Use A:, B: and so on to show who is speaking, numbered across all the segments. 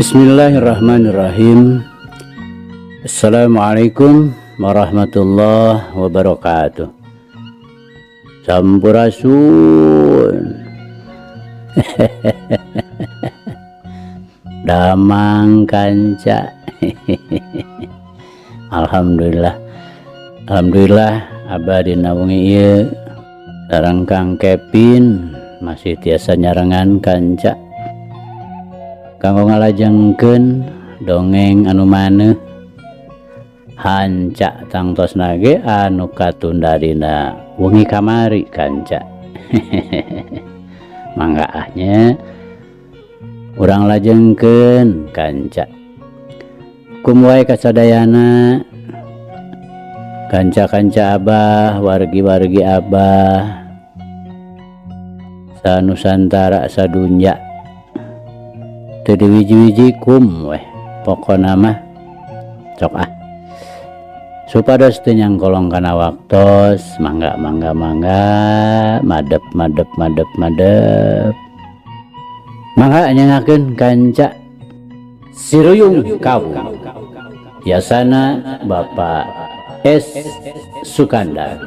A: Bismillahirrahmanirrahim. Assalamualaikum warahmatullahi wabarakatuh. Sampurasun. Damang kanca. Alhamdulillah. Alhamdulillah abah dina wengi ieu sareng Kang Kevin masih tiasa nyarengan kanca. Kanggo ngalajengkeun dongeng anu maneuh hanca tangtosna ge anu katunda dina wengi kamari kanca. Mangga ah nya urang lajengkeun kanca. Kum wae kasadayana kanca-kanca abah, wargi-wargi abah sanusantara sadunya teu diwiji-wiji kum weh pokona mah sok ah supados teu nyangkolong kana waktos mangga mangga mangga madep madep madep madep mangga nyengakeun kanca Siruyung Kawung yasana Bapak S Sukandar.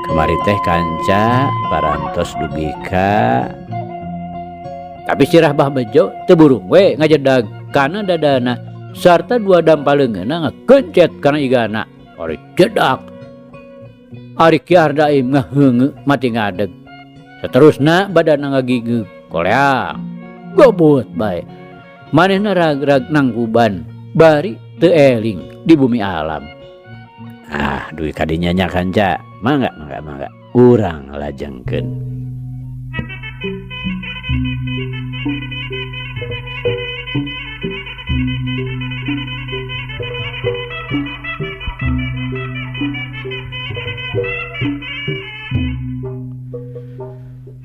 A: Kamari teh kanca parantos dugi ka tapi sirah Bah Bejo teu burung we ngajedag kana dadana sarta dua dampaleungeunna ngakencet kana igana. Ari jedak. Ari Ki Ardaim ngaheungeu mati ngadeg. Saterusna badana ngagigeug koleang. Gobot bae. Manehna rag-rag nangkuban bari teu eling di bumi alam. Ah, dugi kadinya nya kanca. Mangga, mangga, mangga. Urang lajengkeun.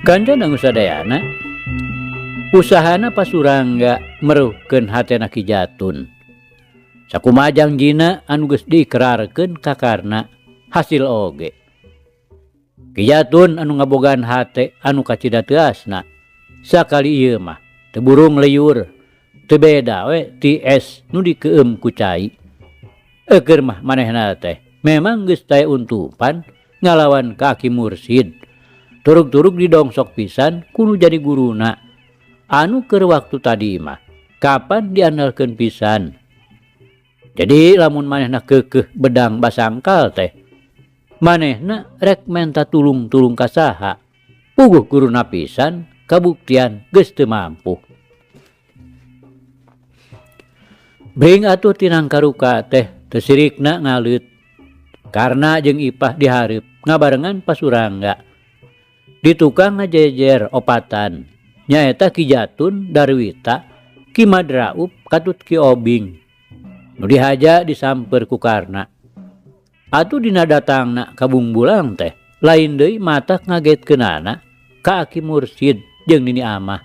A: Kanca dangu sadayana, usahana Pasurangga meruhkeun hatena Ki Jatun. Sakumaha jangjina anu geus diikrarkeun ka Karna hasil oge. Ki Jatun anu ngabogaan hate anu kacida teuasna. Sakali ieu mah teu burung leyur, teu beda we ti es nu dikeum ku cai. Eukeur mah manehna teh memang geus taya untupan ngalawan ka Aki Mursid. Turug-turug didongsok pisan kudu jadi guruna. Anu keur waktu tadi mah kapan diandalkeun pisan. Jadi lamun manehna keukeuh bedang basangkal teh manehna rek menta tulung-tulung ka saha. Puguh guruna pisan kabuktian geus teu mampu. Bring atuh tinang karuka teh teu sirikna ngaleut. Karna jeung Ipah dihareup ngabarengan Pasurangga. Di tukang ngajejer opatan nyaeta Ki Jatun, Darwita, Ki Madraup, katut Ki Obing. Nu dihaja disamper ku Karna. Atuh dina datangna ka Bungbulang teh lain deui matak ngagetkeunana ka Aki Mursid jeung Nini Amah.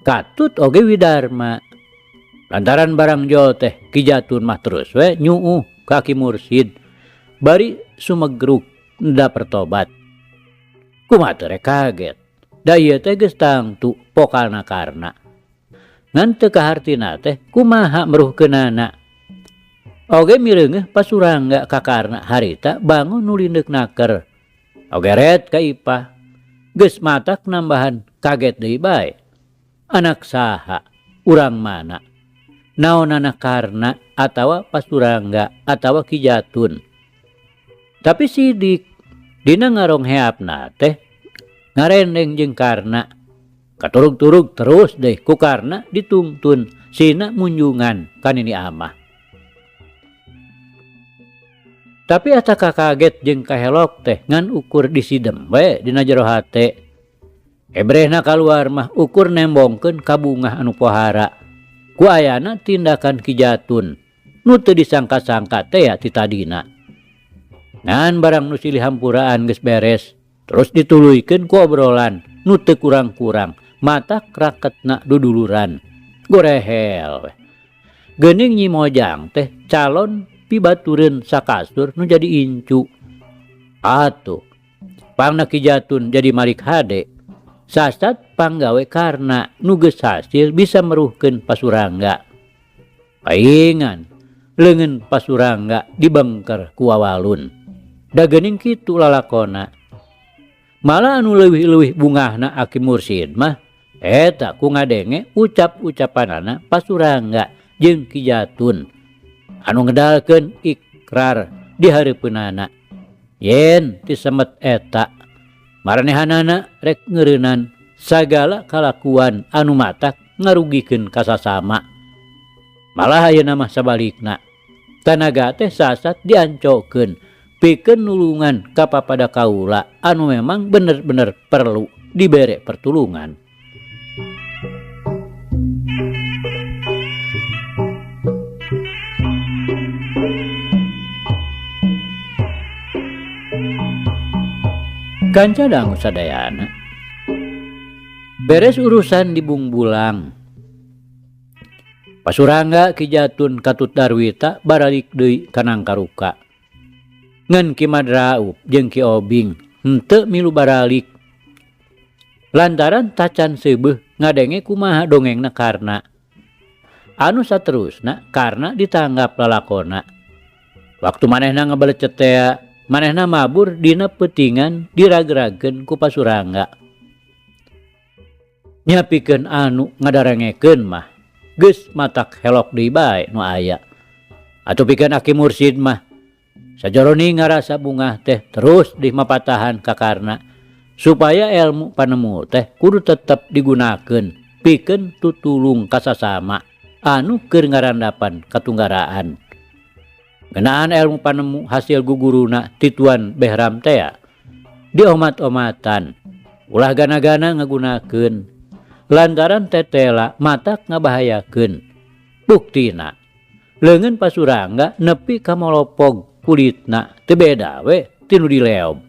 A: Katut oge Widarma. Lantaran barang jol teh Ki Jatun mah terus we nyuuh ka Aki Mursid bari sumegruk nda pertobat. Kumaha teh rek kaget. Da ieu teh geus tangtu pokalna Karna. Ngan teu kahartina teh kumaha meruhkeunana. Oge mireungeuh Pasurangga ka Karna harita bangun nu lindeuk naker. Oge ret ka Ipah. Geus matak nambahan kaget deui bae. Anak saha? Urang mana? Naonana Karna atawa Pasurangga atawa Ki Jatun. Tapi sidik dina ngarong heapna teh ngarendeng jeung Karna. Katurug-turug terus deh ku Karna ditungtun sina munjungan ka Nini Amah. Tapi eta kakaget jeung kahelok teh ngan ukur disidem we dina jero hate. Ebrehna kaluar mah ukur nembongkeun kabungah anu pohara. Ku ayana tindakan Ki Jatun nu teu disangka-sangka teh ya ti tadina. Ngan barang nu silih hampuraan geus beres, terus dituluykeun ku obrolan nu teu kurang-kurang, matak raketna duduluran. Gorehel we. Geuning Nyi Mojang teh calon pibatureun sakasur nu jadi incu. Atuh, pangna Ki Jatun jadi malik hade. Sasat panggawe Karna nu geus hasil bisa meruhkeun Pasurangga. Paingan leungeun Pasurangga dibengker ku wawalun. Da geuning kitu lalakona. Malah anu leuwih-leuwih bungahna Aki Mursid mah eta ku ngadenge ucap-ucapanana Pasurangga jeung Ki Jatun anu ngedalkeun ikrar di hareupeunana. Yen ti semet eta maranehanana rek ngeureunnan sagala kalakuan anu matak ngarugikeun ka sasama. Malah ayeuna mah sabalikna. Tanaga teh sasat diancokeun pikeun nulungan ka papada kaula anu memang bener-bener perlu dibere pertulungan. Kanca dangu sadayana. Beres urusan di Bungbulang. Pasurangga Ki Jatun katut Darwita baralik deui ka Nangkaruka. Ngan Ki Madraup jeung Ki Obing henteu milu baralik. Lantaran tacan seubeuh ngadenge kumaha dongengna Karna. Anu saterusna Karna ditanggap lalakona. Waktu manehna ngabelecet tea, manehna mabur dina peutingan diragrageun ku Pasurangga. Nyapikeun anu ngadarengekeun mah geus matak helok deui bae nu aya. Atuh pikeun Aki Mursid mah sajoroni ngarasa bungah teh terus dimapatahan ka Karna supaya ilmu panemu teh kudu tetep digunakeun pikeun tutulung ka sasama anu keur ngarandapan katunggaraan. Ngeunaan ilmu panemu hasil guguruna ti Tuan Behram tea diomat-omatan ulah gana-gana ngagunakeun lantaran tetela matak ngabahayakeun. Buktina leungeun Pasurangga nepi ka molopog kulitna teu beda we ti nu dileob.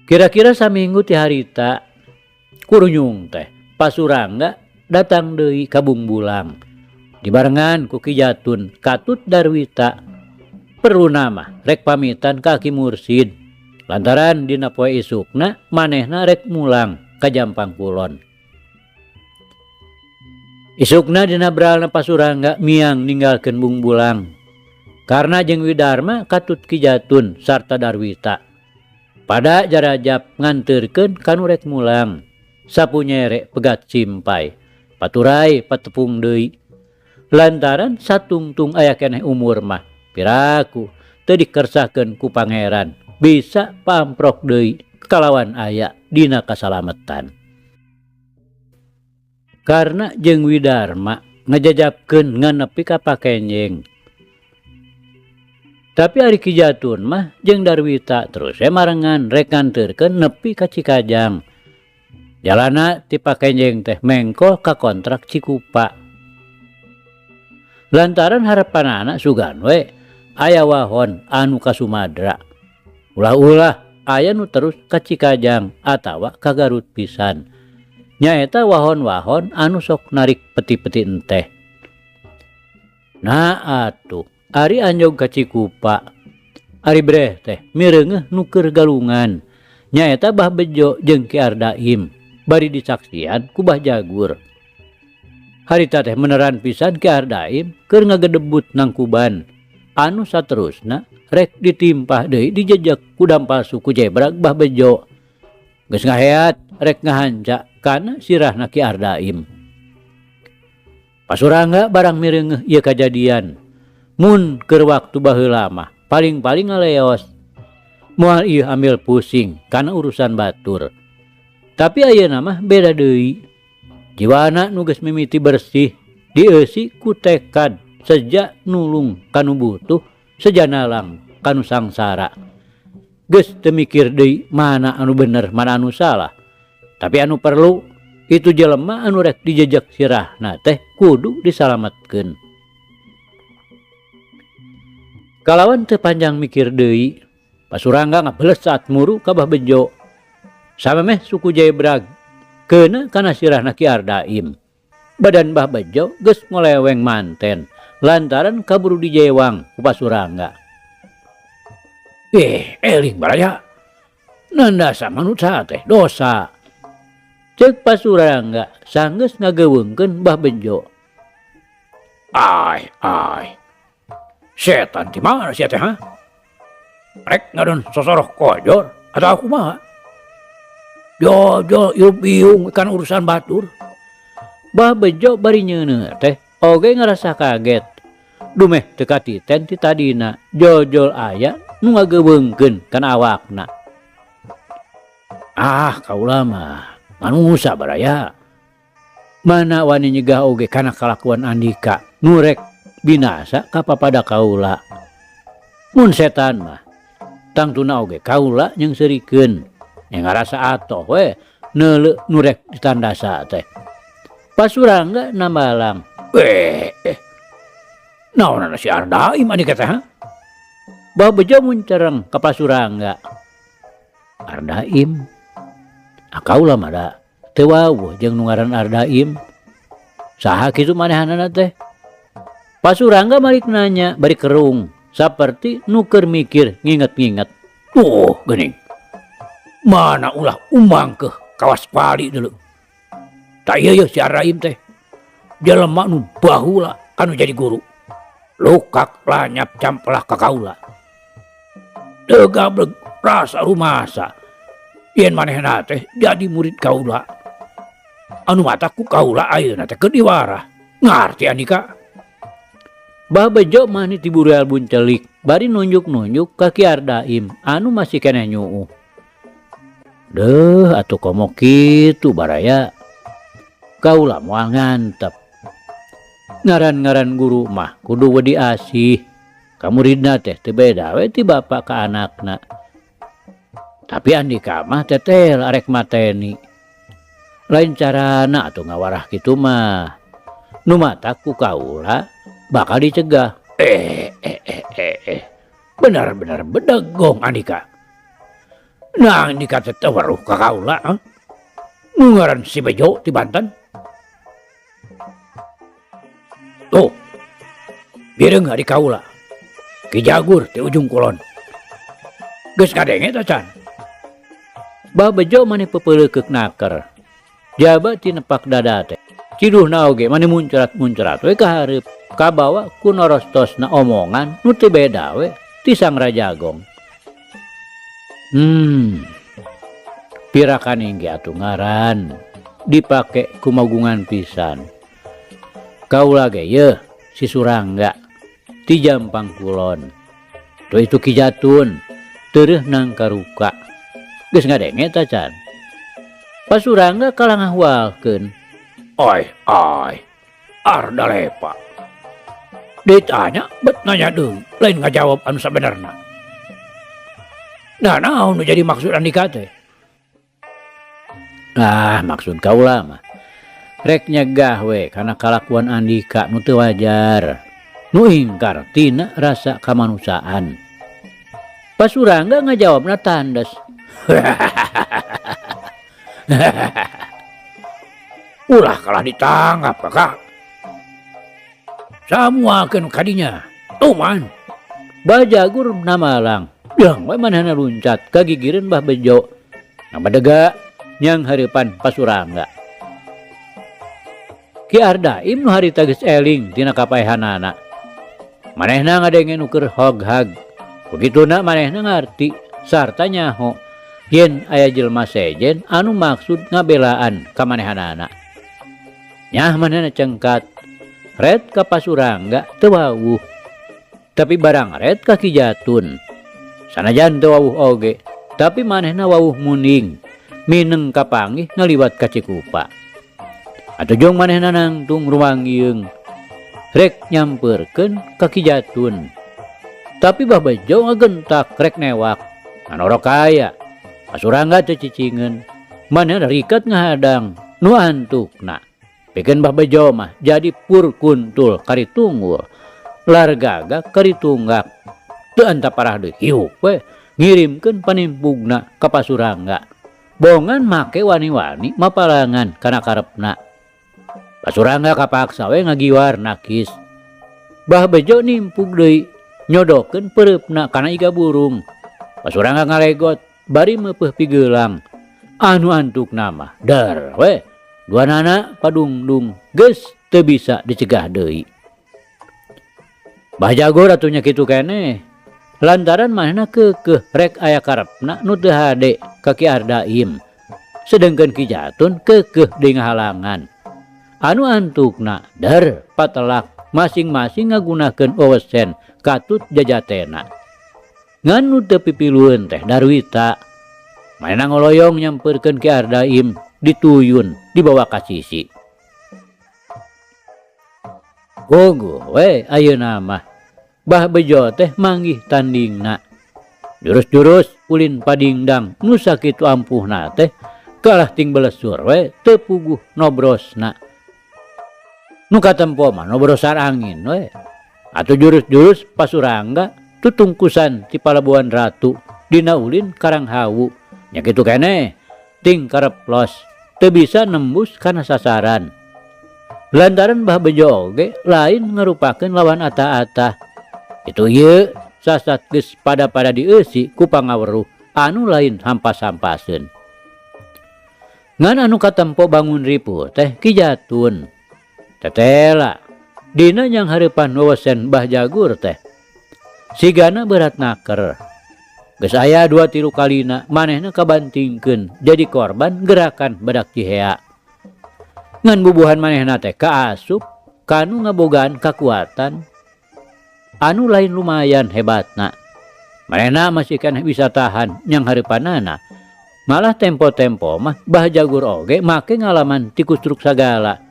A: Kira-kira saminggu ti harita kurunyung teh Pasurangga datang deui ka Bungbulang. Dibarengan ku Ki Jatun katut Darwita. Perlu nama rek pamitan ka Ki Mursid lantaran dina poe isukna manehna rek mulang ka Jampang Kulon. Isukna dina bralna Pasurangga miang ninggalkeun Bungbulang. Karna jeung Widarma katut Ki Jatun sarta Darwita. Pada jarajap nganteurkeun ka nu rek mulang. Sapu nyere pegat simpai. Paturai patepung deui. Lantaran satungtung aya keneh umur mah piraku teu dikersahkeun ku pangeran bisa pamprok deui kalawan aya dina kasalametan. Karna jeung Widarma ngajajapkeun ngan nepi ka Pakenjeng. Tapi ari Ki Jatun mah jeung Darwita terus we marengan rek nganteurkeun nepi ka Cikajang. Jalana ti Pakenjeng teh mengkol ka kontrak Cikupa. Lantaran harapanana sugan we aya wahon anu ka Sumadra. Ulah-ulah aya nu terus ka Cikajang atawa ka Garut pisan. Nyaeta wahon-wahon anu sok narik peti-peti enteh. Nah atuh ari anjog ka Cikupa. Ari breh teh mireungeuh nu keur galungan. Nyaeta Bah Bejo jeung Ki Ardaim bari disaksian ku Bah Jagur. Harita teh meneran pisan Ki Ardaim keur ngagedebut nangkuban. Anu saterusna rek ditimpah deui dijejek ku dampal suku jebrag Bah Bejo. Geus ngaheat rek ngahanca kana sirahna Ki Ardaim. Pasurangga barang mireungeuh ieu kajadian. Mun keur waktu baheula mah paling-paling ngaleos. Moal ieu ambil pusing kana urusan batur. Tapi ayeuna mah beda deui. Jiwana nu geus mimiti bersih dieusi ku tekad seja nulung kanu butuh seja nalang kanu sangsara. Geus teu mikir deui mana anu bener mana anu salah. Tapi anu perlu itu jelema anu rek dijejek sirahna teh kudu disalametkeun. Kalawan teu panjang mikir deui, Pasurangga ngabeles saat muru ka Bah Bejo. Samemeh suku Jebrag Keuna kana sirahna Ki Ardaim. Badan Bah Bejo geus ngoleweng manten lantaran kaburu dijewang ku Pasurangga. Ih, eling baraya. Nandasa manusa teh dosa. Ceuk Pasurangga sanggeus ngageuweungkeun Bah Bejo. Ai, ai. Setan ti mana sia teh, ha? Rek ngadon sosoroh kojor atau kumaha? Jojo irup biung kana urusan batur. Bah Bejo bari nyeuneuh teh oge ngarasa kaget. Dumeh teu katiten ti tadina jojol aya nu ngageuweungkeun kana awakna. Ah, kaula mah manusa baraya. Mana wani nyegah oge kana kalakuan andika nu rek binasa ka papada kaula. Mun setan mah tangtuna oge kaula jeung seurikeun. Nya ngarasa atoh we neuleu nu rek ditandasa teh. Pasurangga nambalang. Eh, eh. Naonana si Ardaim andika teh, ha? Bah Bejo muncereng ka Pasurangga. Ardaim. Ah, kaula mah da teu wawuh jeung nu ngaran Ardaim. Saha kitu manehanana teh? Pasurangga malik nanya bari kerung saperti nu keur mikir nginget-nginget. Tuh geuning. Mana ulah umang keuh kawas pali deuleu. Tah ieu yeuh si Ardaim teh. Jelema nu baheula anu jadi guru. Lukak lanyap campelah ka kaula. Teu gableg rasa rumasa. Yen manehna teh jadi murid kaula. Anu matak ku kaula ayeuna teh keur diwarah. Ngarti andika? Bah Bejo mah tiburial buncelik bari nunjuk-nunjuk ka Ki Ardaim anu masih keneh nyuuh. Deuh atuh komo kitu baraya. Kaula moal ngantep. Ngaran-ngaran guru mah kudu wedi asih. Ka muridna teh teu beda we ti bapa ka anakna. Tapi andika mah tetel arek mateni. Lain carana atuh ngawarah kitu mah. Nu matak ku kaula bakal dicegah. Eh, eh, eh, eh, eh. Benar-benar bedegong andika. Nah, andika teh teu weruh ka kaula, ha? Nu ngaran si Bejo ti Banten. Tuh, bireung di kaula. Ki Jagur ti ujung kulon. Geus ngadenge teh can. Bah Bejo maneh pepeuleukeuh naker. Jaba ti nepak dada teh. Ciduhna oge maneh muncrat-muncrat we ka hareup. Kabawa ku norostosna omongan nu teu beda we ti Sang Raja Gong. Pirakan ge atuh ngaran dipake ku magungan pisan. Kaula ge yeuh si Surangga ti Jampang Kulon. Tuh itu Ki Jatun tereuh nangkaruka. Geus ngadenge ta can? Pasurangga kalah ngahualkeun. Oi, oi, arda lepa. Ditanya bet nanya deui, lain ngajawab anu sabenerna. Nah, naon nu jadi maksud andika teh? Ah, maksud kaula mah rek nyegah we kana kalakuan andika nu teu wajar, nu ingkar tina rasa kamanusiaan. Pasurangga ngajawabna tandes. Ulah kalah ditanggap, kakak. Samuakeun kadinya. Tuman. Bah Jagur namalang. Jeung we manehna luncat kagigireun Bah Bejo. Ngabadega nyang hareupan Pasurangga. Ki Ardaim nu harita geus eling tina kapaehanana. Manehna ngadenge nu keur hoghag. Kukituna manehna ngarti sarta nyaho yen aya jelema sejen anu maksud ngabelaan ka manehanana. Nyah manehna cengkat. Red ka Pasurangga teu wawuh. Tapi barang red ka Ki Jatun. Sanajan teu wawuh oge, tapi manehna wawuh munding. Mineng kapanggih ngaliwat ka Cikupa. Atuh jong manehna nangtung rumangieung. Rek nyampeurkeun ka Ki Jatun. Tapi Bah Bejo ngagentak rek newak. Nganorok aya. Pasurangga teu cicingeun. Manehna rikat ngahadang nu antukna. Pikeun Bah Bejo mah jadi pur kuntul kari tunggul. Lar gagak kari tunggak. Teu anta parah deui hiup we ngirimkeun panimpugna ka Pasurangga. Bongan make wani-wani mapalangan kana karepna. Pasurangga kapaksa we ngagiwar nakis. Bah Bejo nimpug deui nyodokeun peureupna kana iga burung. Pasurangga ngalegot bari meupeuh pigeulang. Anu antukna mah der we duanana padungdung geus teu bisa dicegah deui. Bah Jagur atuh nya kitu keneh. Lantaran manehna keukeuh rek aya karepna nu teu hade ka Ki Ardaim. Sedengkeun Ki Jatun keukeuh deui ngahalangan. Anu antukna der patelak masing-masing ngagunakeun wewesen katut jajatena. Ngan nu teu pipilueun teh Darwita. Manehna ngoloyong nyampeurkeun Ki Ardaim dituyun dibawa ka sisi. Gogoh we ayeuna mah. Bah Bejo teh manggih tandingna. Jurus-jurus ulin padingdang nu sakitu ampuhna teh kalah ting belesur we teu puguh nobrosna. Nu katempo mah nobrosan angin we. Atuh jurus-jurus pasurangga tutungkusan ti Palabuhan Ratu dina ulin Karanghawu. Nya kitu keneh ting kareplos teu bisa nembus kana sasaran. Lantaran Bah Bejo oge lain ngarupakeun lawan ata-ata. Itu ieu sasat geus pada-pada dieusi ku pangaweruh anu lain hampas-hampaseun. Ngan anu katempo bangun ripuh teh Ki Jatun. Tetela dina nyang hareupan wewesen Bah Jagur teh. Sigana berat naker. Geus aya 2-3 kalina manehna kabantingkeun jadi korban gerakan badak Cihea. Ngan bubuhan manehna teh kaasup kanu ngabogaan kakuatan anu lain lumayan hebatna. Manehna masih keneh bisa tahan nyang hareupanana. Malah tempo-tempo mah Bah Jagur oge make ngalaman tikustruk sagala.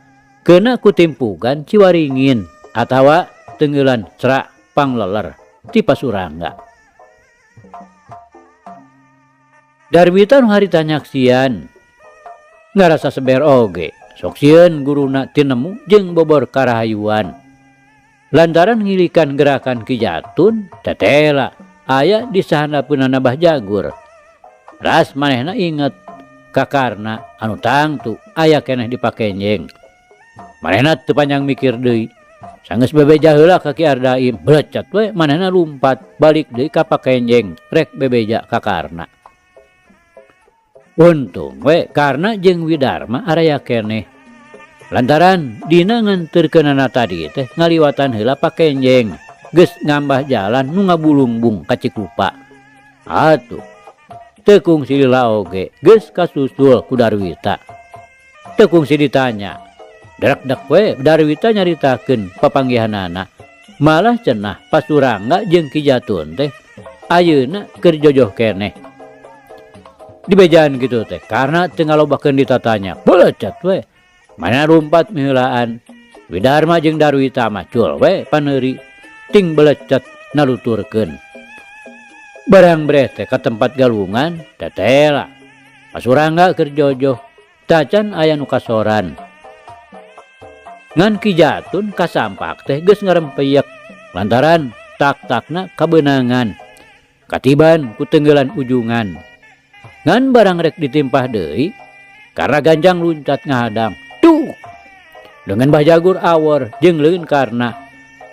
A: Kena kutimpugan Ciwaringin atawa tenggelan cerak pangleler ti Pasurangga. Darwita nu harita nyaksian ngarasa seber oge sok sieun guruna tinemu jeung bobor karahayuan. Lantaran ngilikan gerakan Ki Jatun tetela aya di sahandapeunana Bah Jagur. Ras manehna inget kakarna anu tangtu aya keneh dipakenjeng. Manehna teu panjang mikir deui. Sanggeus bebeja heula ka Ki Ardaim, belecet we manehna lumpat balik deui ka pakenjeng rek bebeja ka Karna. Untung we Karna jeung Widarma araya keneh. Lantaran dina nganterkeunana tadi teh ngaliwatan heula pakenjeng, geus ngambah jalan nu ngabulungbung ka Cikupa. Atuh teu kungsi lila oge geus kasusul ku Darwita. Teu kungsi ditanya. Drekdek we Darwita nyaritakeun papanggihanana. Malah cenah Pasurangga jeung Ki Jatun teh ayeuna keur jojoh keneh. Dibejaan kitu teh karena teu ngalobakeun ditatanya. Belecet we. Mana lumpat miheulaan. Widarma jeung Darwita mah cul we paneuri ting belecet naluturkeun. Barang breh teh ka tempat galungan tetela. Pasurangga keur jojoh tacan aya nu kasoran. Ngan Ki Jatun kasampak teh geus ngarempeyek lantaran tak-takna kabeunangan. Katiban ku tenggelan ujungan. Ngan barang rek ditimpah deui karena ganjang luncat ngahadang. Duh. Dengan Bah Jagur awor jeung leungeun Karna.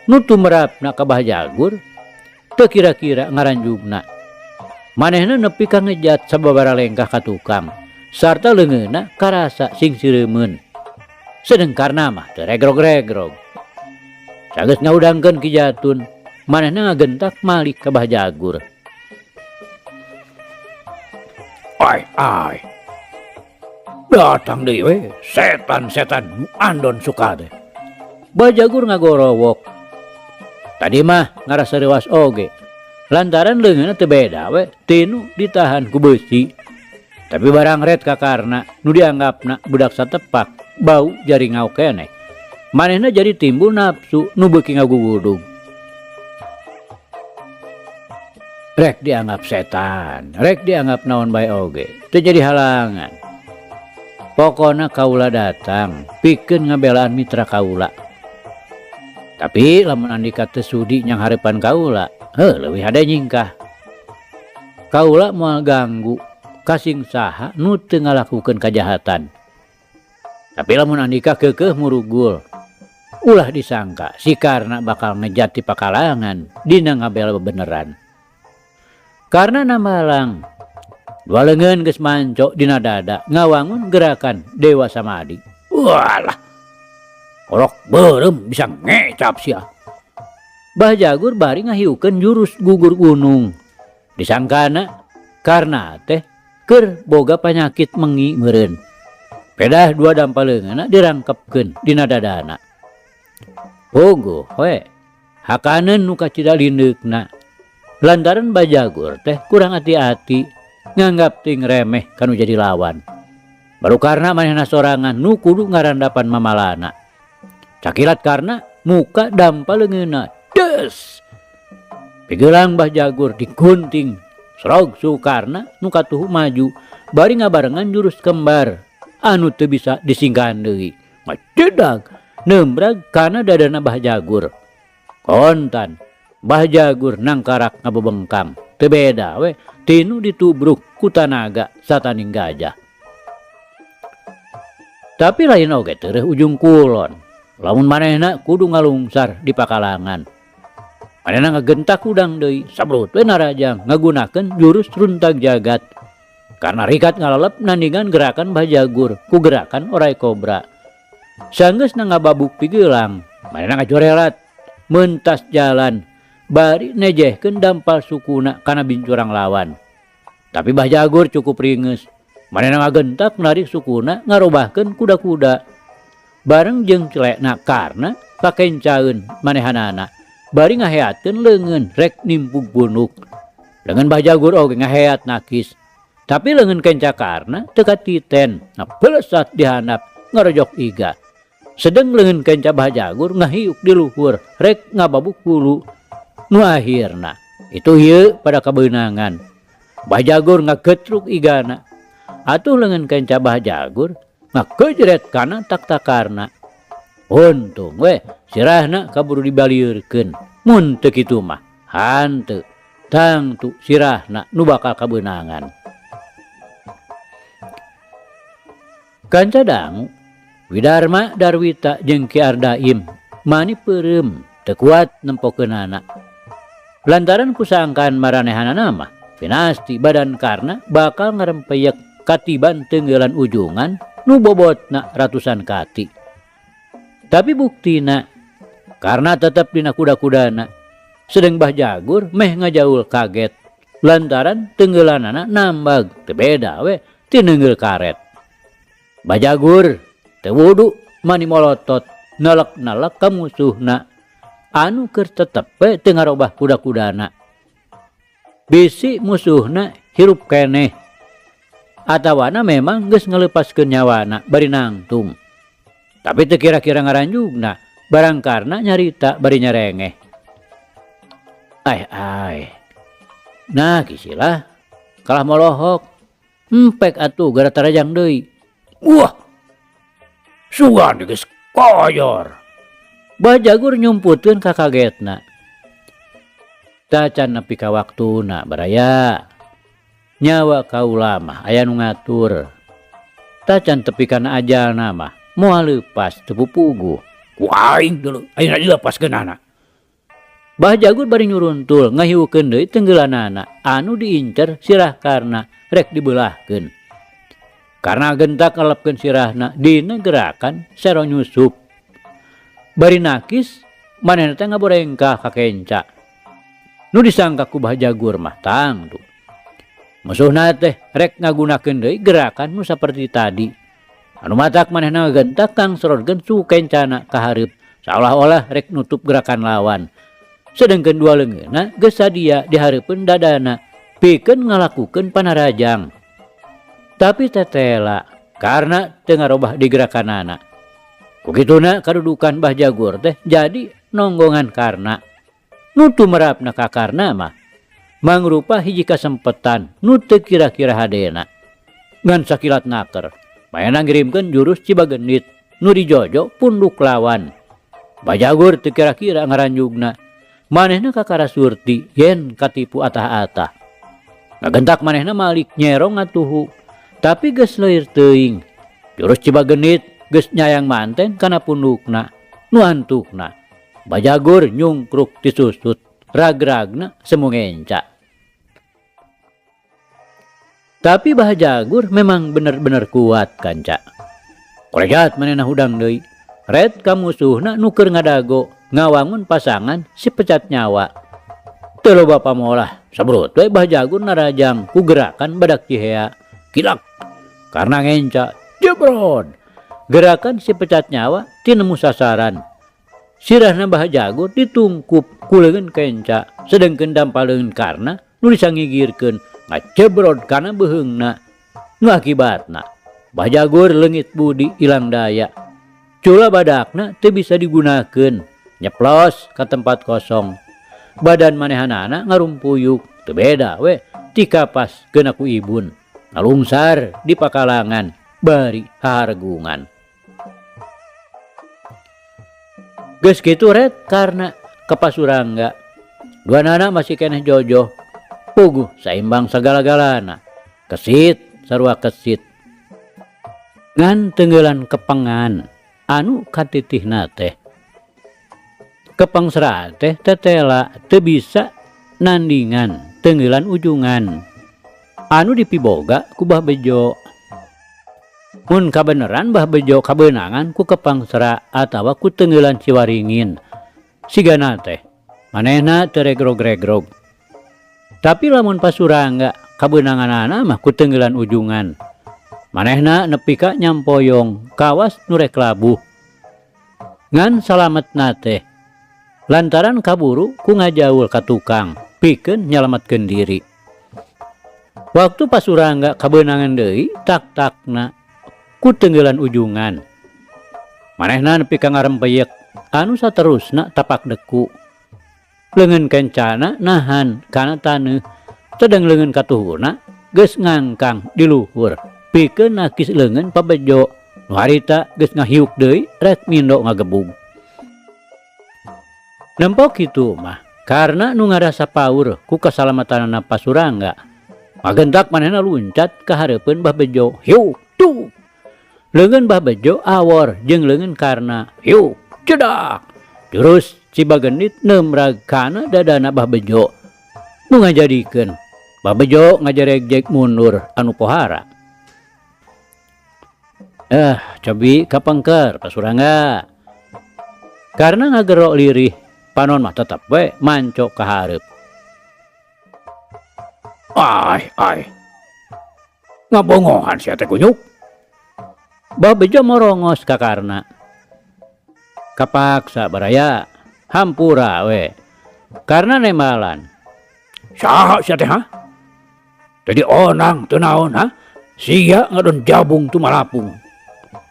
A: Nu tumerapna ka Bah Jagur teu kira-kira ngaranjugna. Manehna nepi ka ngejat sababaraha lengkah ka tukang sarta leungeunna karasa sing sireumeun. Sedeng Karna mah teu regrog-regrog. Sageus ngaudangkeun Ki Jatun, manehna ngagentak malik ka Bah Jagur. Ai ai. Datang deui we setan-setan nu andon suka teh. Bah Jagur ngagorowok. Tadi mah ngarasa reuas oge. Lantaran leungeunna teu beda we tinu ditahan ku beusi. Tapi barang ret ka Karna nu dianggapna budak satepak bau jari ngau keneh. Manehna jadi timbul nafsu nu beuki ngagugudug. Rek dianggap setan, rek dianggap naon bae oge, teu jadi halangan. Pokona kaula datang pikeun ngabelaan mitra kaula. Tapi lamun andika teu sudi nyang hareupan kaula, heuh leuwih hade nyingkah. Kaula moal ganggu. Kasing saha nu teu ngalakukeun kajahatan. Tapi lamun Andika keukeuh murugul, ulah disangka si Karna bakal ngejat ti pakalangan dina ngabela bebeneran. Karna nambalang dua leungeun geus manco dina dada ngawangun gerakan Dewa Samadi. Walah, kolok beureum bisa ngecap sia. Bah Jagur bari ngahiukeun jurus gugur gunung. Disangkana Karna teh keur boga panyakit mengi meureun. Pedah dua dampal leungeunna dirangkepkeun dina dadana. Puguh we, hakaneun nu kacida lindeukna. Lantaran Bajagur teh kurang hati-hati nganggap ting remeh kanu jadi lawan. Baru karena manehna sorangan nu kudu ngarandapan mamalana. Cakilat karena muka dampal leungeunna. Des! Pigelang Bah Jagur digunting. Srog Sukarna nu katuhu maju bari ngabarengan jurus kembar anu teu bisa disingkahan deui. Macedag nembrag kana dadana Bah Jagur. Kontan Bah Jagur nangkarak ngabebengkang. Teu beda we tinu ditubruk ku tanaga sataning gajah. Tapi lain oge tereuh ujung kulon. Lamun manehna kudu ngalungsar di pakalangan. Manehna ngagentak udang deui, sabrut we narajang ngagunakeun jurus runtag jagat. Karena rikat ngalalep nandingan gerakan Bah Jagur ku gerakan orai kobra. Sanggeusna ngababuk pigelang, manehna ngajorelat mentas jalan bari nejehkeun dampal sukuna kana bincurang lawan. Tapi Bah Jagur cukup ringeus. Manehna ngagentak narik sukuna ngarobahkeun kuda-kuda. Bareng jeung celekna karna kakencaeun manehanana. Bari ngaheatkeun leungeun rek nimpug punuk. Leungeun Bah Jagur oge ngaheat nakis. Tapi leungeun kenca karna teu katiten, ngapelesat di handap ngarojok iga. Sedeng leungeun kenca Bah Jagur ngahiuk di luhur rek ngababuk bulu. Nu akhirna itu ieu pada kabeunangan. Bah Jagur ngagetruk igana. Atuh leungeun kenca Bah Jagur ngakejret kana tak-takarna. Untung we sirahna kaburu dibalieurkeun. Mun teu kitu mah hanteu tangtu sirahna nu bakal kabeunangan. Kanca dangu Widarma Darwita jeung Ki Ardaim mani peureum teu kuat nempokeunana. Lantaran kusangkaan maranehanana mah pinasti badan Karna bakal ngarempeyek katiban tenggelan ujungan nu bobotna ratusan kati. Tapi buktina karena tetep dina kuda-kudana sedeng Bah Jagur meh ngajaul kaget lantaran tenggelanana nambag teu beda we ti neungeul karet. Bah Jagur teu wudu mani molotot nelek-nelek ka musuhna anu keur tetep we teu ngarobah kuda-kudana. Bisi musuhna hirup keneh atawana memang geus ngaleupaskeun nyawana bari nangtung. Tapi teu kira-kira ngaranjugna barang karna nyarita bari nyerengeh. Ai ai. Nah kisilah kalah molohok. Empek atuh gara tarajang deui. Wah. Sugan geus koyor. Bah Jagur nyumputkeun kakagetna. Tacan nepi ka waktuna baraya. Nyawa kaula mah aya nu ngatur. Tacan tepi kana ajalna mah moal leupas teu pupuguh. Ku aing deuleu ayeuna dilepaskeunana. Bah Jagur bari nyuruntul ngahiukeun deui tenggelanana anu diincer sirah Karna rek dibelahkeun. Karna gentak ngalepkeun sirahna dina gerakan sero nyusup. Bari nakis manehna teh ngaborengkah ka kenca. Nu disangka ku Bah Jagur mah tangtu. Musuhna teh rek ngagunakeun deui gerakan nu saperti tadi. Anu matak manehna ngagentak kang sororkeun suku kencana ka hareup saolah-olah rek nutup gerakan lawan. Sedengkeun dua leungeunna geus sadia di hareupeun dadana pikeun ngalakukeun panarajang. Tapi tetela karena teu ngarobah di gerakanana. Ku kituna kadudukan Bah Jagur teh jadi nonggongan Karna. Nu tumerapna ka Karna mah mangrupa hiji kasempetan nu teu kira-kira hadena. Ngan sakilat naker, manehna ngirimkeun jurus Cibagenit nu dijojo punduk lawan. Bah Jagur teu kira-kira ngaranjugna. Manehna kakara surti yen katipu atah-atah. Ngagentak manehna malik nyerong ngatuhu. Tapi geus leuir teuing. Jurus Cibagenit geus nyayang manten kana pundukna. Nu antukna. Bajagur nyungkruk ti susut. Ragragna semu ngenca. Tapi Bah Jagur memang bener-bener kuat kanca. Korejat manehna hudang deui. Red ka musuhna nu keur ngadago ngawangun pasangan si pecat nyawa. Teu loba pamolah, sabrut we Bah Jagur narajang ku gerakan badak cihea. Kilak karena ngenca jebrod. Gerakan si pecat nyawa tinemu sasaran. Sirahna Bah Jagur ditungkup ku leungeun kenca, sedengkeun dampal leungeun Karna nu disangigirkeun ngajebrod kana beuheungna. Nu akibatna Bah Jagur leungit budi ilang daya. Cula badakna teu bisa digunakeun, nyeplos ka tempat kosong. Badan manehanana ngarumpuyuk, teu beda we ti kapas keuna ku ibun. Ngalungsar di pakalangan bari hahargungan. Geus kitu red karna ka Pasurangga. Duanana masih keneh jojoh. Puguh saimbang sagala-galana. Kesit sarua kesit. Ngan tenggelan kepengan anu katitihna teh. Kepeng sera teh tetela teu bisa nandingan tenggelan ujungan. Anu dipiboga ku Bah Bejo. Mun kabeneran Bah Bejo kabeunangan ku kepang sera atawa ku tenggelan Ciwaringin. Sigana teh manehna teu regrog-regrog. Tapi lamun Pasurangga kabeunanganana mah ku tenggelan ujungan. Manehna nepi ka nyampoyong kawas nu rek labuh. Ngan salametna teh lantaran kaburu ku ngajaul ka tukang pikeun nyalametkeun diri. Waktu Pasurangga kabeunangan deui tak-takna ku tenggelan ujungan. Manehna nepi ka ngarempeyek anu saterusna tapak deku. Leungeun kencana nahan kana taneuh, sedeng leungeun katuhuna geus ngangkang di luhur pikeun nakis leungeun pabejo nu harita geus ngahiuk deui rek mindo ngagebug. Nempo kitu mah karena nu ngarasa paur ku kasalamatanana Pasurangga. Magentak manehna luncat ka hareupeun Bah Bejo. Hiuk tuh. Leungeun Bah Bejo awor jeung leungeun Karna. Hiuk cedak. Jurus Cibagenit neumrag kana dadana Bah Bejo. Nu ngajadikeun Bah Bejo ngajaregjeg mundur anu pohara. Cobi kapengker Pasurangga. Karena ngagero lirih, panon mah tetep we manco ka hareup. Ai, ai. Ngabongohan sia teh kunyuk. Bah Bejo morongos ka Karna. Kapaksa baraya, hampura we. Karna nembalan. Saha sia teh ha? Jadi onang teu naon ha? Sia ngadon jabung tumalapung.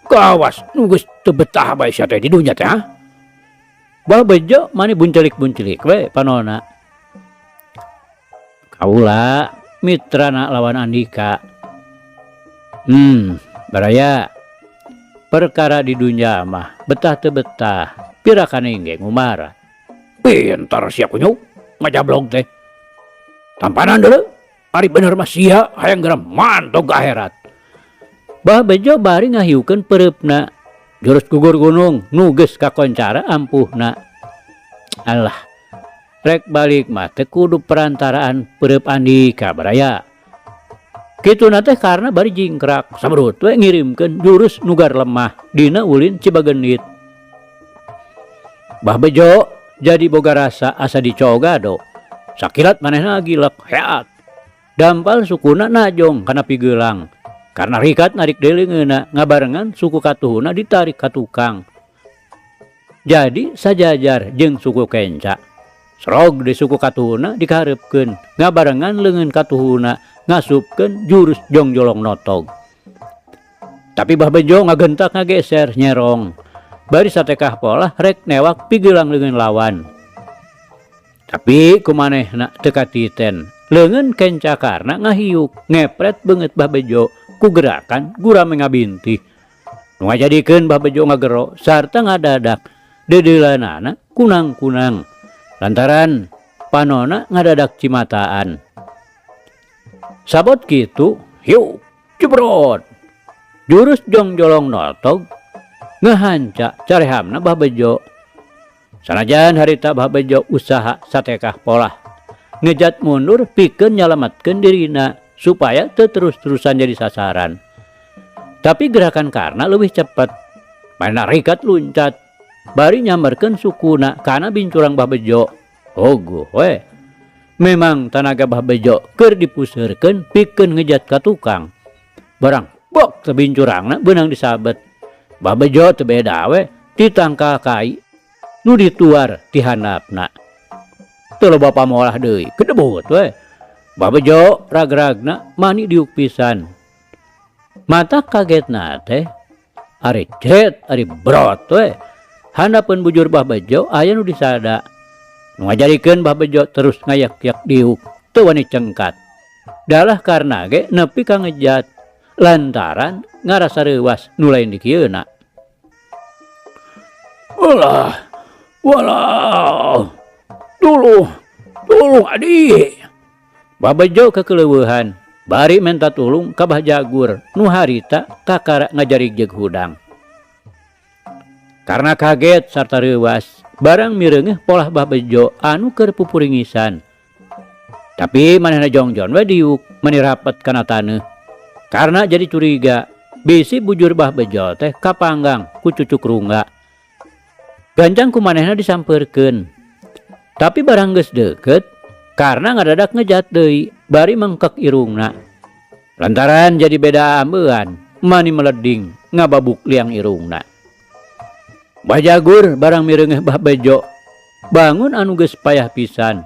A: Kawas nu geus teu betah bae sia teh di dunya teh ha? Bah Bejo mani buncelik-buncelik we panona. Kaula mitrana lawan Andika. Baraya. Perkara di dunya mah betah teu betah, pira kaning ge ngumara. Pintar sia kunyuk ngajablog teh. Tampanan deuleu, ari bener mah sia hayang geura mantog ka akhirat. Bah Bejo bari ngahiukeun peureupna. Jurus gugur gunung nu geus kakoncara ampuhna. Alah, rek balik mah teu kudu perantaraan peureub Andika baraya. Kituna teh karena bari jingkrak sabrut we ngirimkeun jurus nugar lemah dina ulin Cibagenit. Bah Bejo jadi boga rasa asa dicogado. Sakilat manehna gilek heat. Dampal sukuna najong kana pigelang. Karena rikat narik deui leungeunna ngabarengan suku katuhuna ditarik ka tukang. Jadi sajajar jeung suku kenca. Serog di suku katuhuna dikahareupkeun ngabarengan leungeun katuhuna ngasupkeun jurus jongjolong notog. Tapi Bah Bejo ngagentak ngageser nyerong. Bari satekah polah rek newak pigelang leungeun lawan. Tapi kumanehna teu katiten. Leungeun kenca karna ngahiuk ngepret beungeut Bah Bejo ku gerakan gurame ngabintih. Nu ngajadikeun Bah Bejo ngagero sarta ngadadak deudeulanana kunang-kunang. Lantaran panona ngadadak cimataan. Sabot kitu, hiu, jebrot. Jurus jongjolong notog ngehanca carehamna Bah Bejo. Sanajan harita Bah Bejo usaha satekah polah ngejat mundur pikeun nyalametkeun dirina supaya teu terus-terusan jadi sasaran. Tapi gerakan Karna leuwih cepet. Manehna rikat luncat bari nyamberkeun sukuna kana bincurang Bah Bejo. Ogoh we. Memang tanaga Bah Bejo keur dipuseurkeun pikeun ngejat ka tukang. Barang bok teh bincurangna beunang disabet. Bah Bejo teu beda we ditangkal kai nu dituar ti handapna. Teu loba pamolah deui, gedebut we. Bah Bejo rag-ragna mani diuk pisan. Mata kagetna teh ari cet ari brot we. Handapeun bujur Bah Bejo aya nu disada. Nu ngajarikeun Bah Bejo terus ngayak-yak diuk, teu wani cengkat. Dalah Karna ge nepi ka ngejat lantaran ngarasa reuwas nu lain dikieuna. Ulah, walah, tulung, tulung adi. Bah Bejo kekeleuweuhan, bari menta tulung ka Bah Jagur nu harita kakara ngajarigjeug hudang. Karena kaget sarta reuwas, barang mireungeuh polah Bah Bejo anu keur pupuringisan. Tapi manehna jongjon we diuk mani rapet kana taneuh. Karena jadi curiga, bisi bujur Bah Bejo teh kapanggang ku cucuk rungga. Gancang ku manehna disampeurkeun. Tapi barang geus deukeut, Karna ngadadak ngejat deui bari mengkek irungna. Lantaran jadi beda ambean, mani meleding ngababuk liang irungna. Bah Jagur barang mireungeuh Bah Bejo, bangun anu geus payah pisan.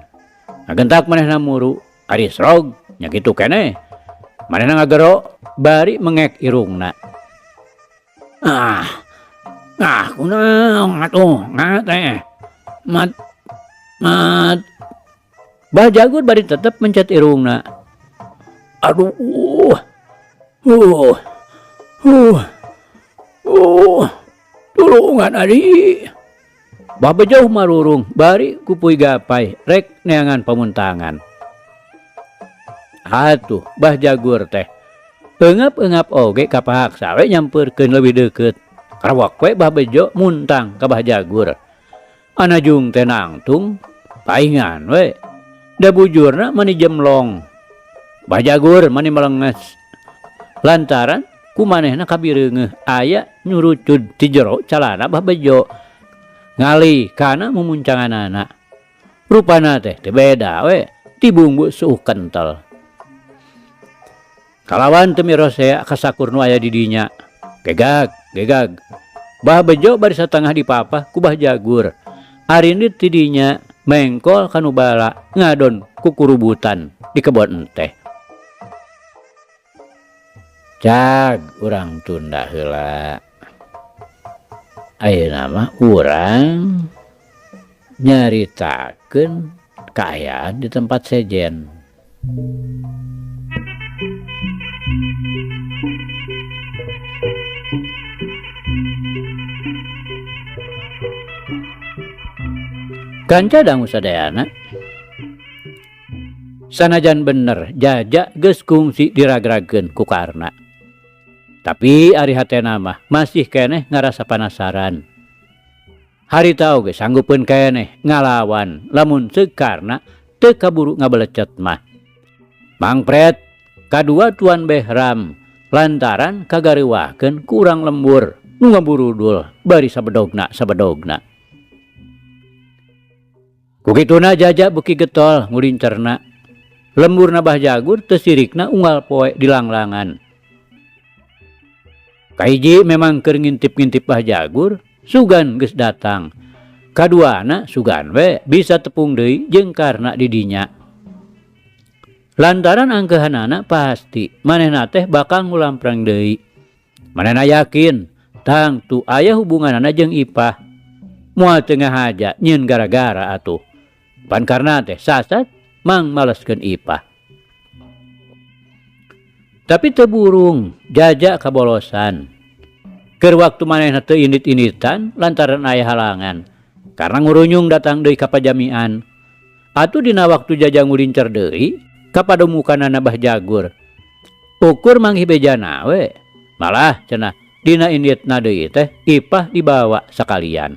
A: Ngagentak manehna muru, ari srog nya kitu keneh. Manehna ngagero bari mengek irungna. Ah, ah kunaon atuh teh. Mat mat. Bah Jagur bari tetep mencet irungna. Aduh. Tulungan adi. Bah Bejo marurung bari kupuy gapai rek neangan pamuntangan. Atuh Bah Jagur teh eungap-eungap oge kapaksa we nyampeurkeun leuwih deukeut. Karawak we Bah Bejo muntang ka Bah Jagur. Anajung teh nangtung paingan we. Da bujurna mani jemlong. Bah Jagur mani melenges. Lantaran ku manehna kabireungeuh aya nyurucud ti jero calana Bah Bejo. Ngali kana mumuncanganana. Rupana teh teu beda we ti bumbu suuh kental. Kalawan teu mirosea kasakur nu aya di dinya. Gegag, gegag. Bah Bejo bari satengah dipapah ku Bah Jagur. Arindit ti dinya mengkol kanu bala ngadon kukurubutan di kebon teh. Cag urang tunda heula. Ayeuna mah urang nyaritakeun kaayaan di tempat sejen. Kanca dangu sadayana. Sanajan bener Jaja geus kungsi diragragkeun ku Karna. Tapi ari hatena mah masih keneh ngarasa panasaran. Harita oge sanggupeun keneh ngalawan lamun ceuk Karna teu kaburu ngabelecet mah. Mangpret kadua Tuan Behram lantaran kagareuwahkeun ku urang lembur nu ngaburudul bari sabedogna sabedogna. Kukituna Jaja beuki getol ngulincerna. Lemburna Bah Jagur teu sirikna unggal poe di langlangan. Kahiji memang keur ngintip-ngintip Bah Jagur, sugan geus datang. Kaduana sugan we bisa tepung deui jeung Karna di dinya. Lantaran angkeuhanana pasti manehna teh bakal ngulamprang deui. Manehna yakin tangtu aya hubunganana jeung Ipah. Moal teu ngahaja nyieun gara-gara atuh. Pan Karna teh sasat mang maleskeun Ipah. Tapi teu burung Jaja kabolosan. Keur waktu manehna teu indit-inditan lantaran aya halangan. Karna ngurunyung datang deui ka pajamian. Atuh dina waktu Jaja ngulincer deui, Ka padumukanana Bah Jagur. Ukur manggih bejana we. Malah cenah dina inditna deui teh Ipah dibawa sakalian.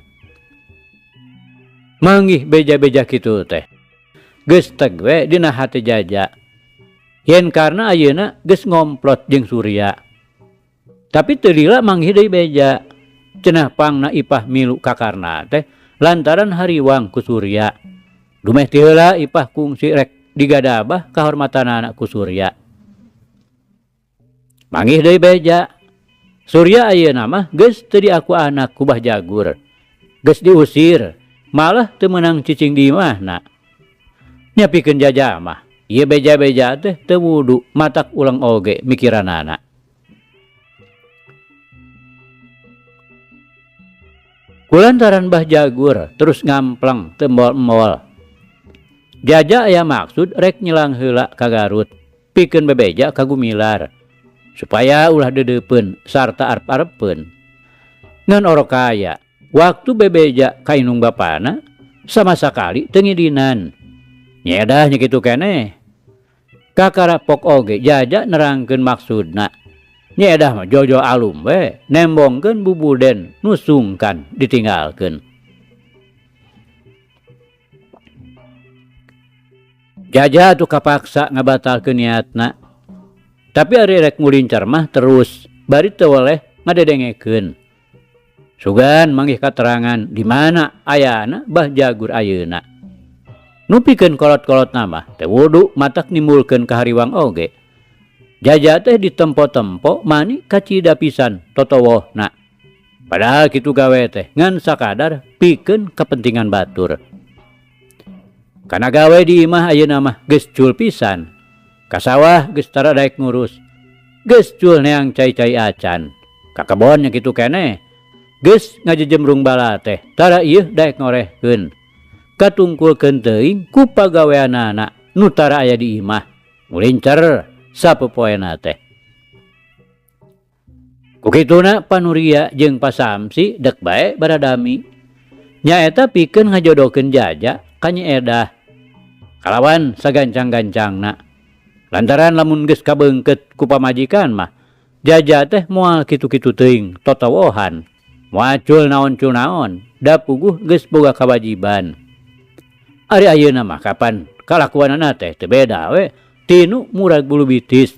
A: Manggih beja-beja kitu teh. Geus teg we dina hate Jaja. Yen karna ayeuna geus ngomplot jeung Surya. Tapi teu lila manggih deui beja. Cenah pangna Ipah milu ka Karna teh lantaran hariwang ku Surya. Dumeh ti heula Ipah kungsi rek digadabah kahormatanana ku Surya. Manggih deui beja. Surya ayeuna mah geus teu diaku anak ku Bah Jagur. Geus diusir, malah teu meunang cicing di imahna. Nya pikeun Jaja mah, ieu beja-beja teh teu wudu matak uleng oge mikiranana. Kulantaran Bah Jagur terus ngampleng teu embol-embol. Jaja aya maksud rek nyelang heula ka Garut, pikeun bebeja ka Gumilar. Supaya ulah dedeupeun sarta arep-arepeun. Ngan orok kaya, waktu bebeja ka indung bapana sama sakali teu ngidinan. Nyedah nya kitu keneh. Kakara pok oge Jaja nerangkeun maksudna. Nyedah mah jojo alum we nembongkeun bubuden nu sungkan ditinggalkeun. Jaja atuh kapaksa ngabatalkeun niatna. Tapi ari rek ngulincar mah terus bari teu weleh ngadedengekeun. Sugan manggih katerangan di mana ayana Bah Jagur ayeuna. Nu pikeun kolot-kolotna mah teu wudu matak nimbulkeun kahariwang oge. Jaja teh ditempo-tempo mani kacida pisan totowohna. Padahal kitu gawe teh ngan sakadar pikeun kepentingan batur. Kana gawe di imah ayeuna mah geus cul pisan. Ka sawah geus tara daek ngurus. Geus cul neang cai-cai acan. Ka kebon nya kitu keneh. Geus ngajejemrung bala teh tara ieu daek ngorehkeun. Katungkulkeun teuing ku pagaweanana nu tara aya di imah. Ngulincer sapopoena teh. Ku kituna Panuria jeung Pasamsi dek bae baradami. Nyaeta pikeun ngajodohkeun Jaja ka Nyi Edah. Kalawan sagancang-gancangna. Lantaran lamun geus kabeungkeut ku pamajikan mah, Jaja teh moal kitu-kitu teuing totowohan. Moal cul naon cul naon, da puguh geus boga kawajiban. Ari ayeuna mah kapan kalakuanana teh teu beda we tinu murag bulu bitis.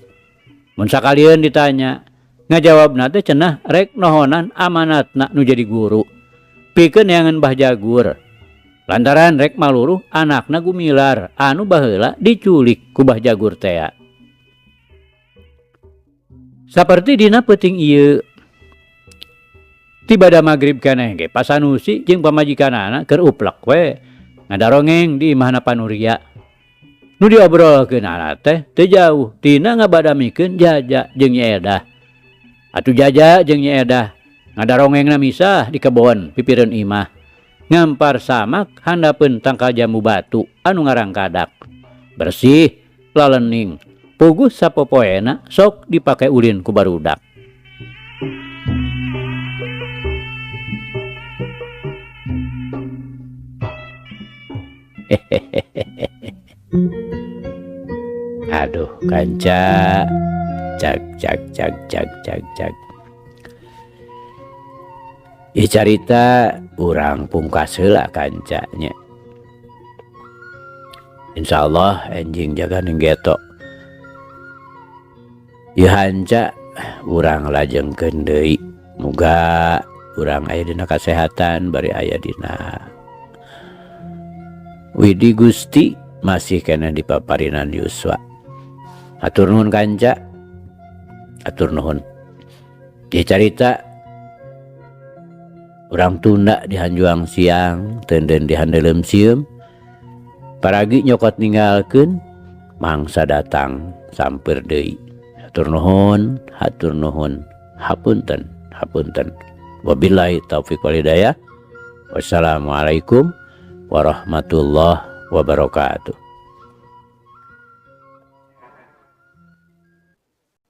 A: Mun sakalieun ditanya, ngajawabna teh cenah rek nohonan amanatna nu jadi guru. Pikeun neangan Bah Jagur. Lantaran rek maluruh anakna Gumilar anu baheula diculik ku Bah Jagur tea. Saperti dina peuting ieu. Tibada magrib keneh ge Pasanusi jeung pamajikanana keur uplek we ngadarongeng di imahna Panuria. Nu diobrolkeunana teh teu jauh tina ngabadamikeun Jaja jeung Nyi Edah. Atuh Jaja jeung Nyi Edah ngadarongengna misah di kebon pipireun imah. Ngampar samak handapeun tangkal jambu batu anu ngarangkadak. Bersih, lalening, puguh sapopoena sok dipake ulin ku barudak. Aduh, kanca. Cak, cak, cak, cak, cak, cak. Ieu carita urang pungkas heula kancanya. Insyaallah enjing jaga ning geto. Ieu hanca urang lajengkeun deui. Muga urang aya dina kasehatan bari aya dina Widi Gusti masih keneh di paparinan Yuswa. Hatur nuhun kanca. Hatur nuhun. Ieu carita urang tunda di hanjuang siang, tenden di handelem sieum. Paragi nyokot ninggalkeun, mangsa datang sampeur deui. Hatur nuhun, hatur nuhun, hapunten, hapunten. Wabillahi taufik wal hidayah. Wassalamualaikum warahmatullahi wabarakatuh.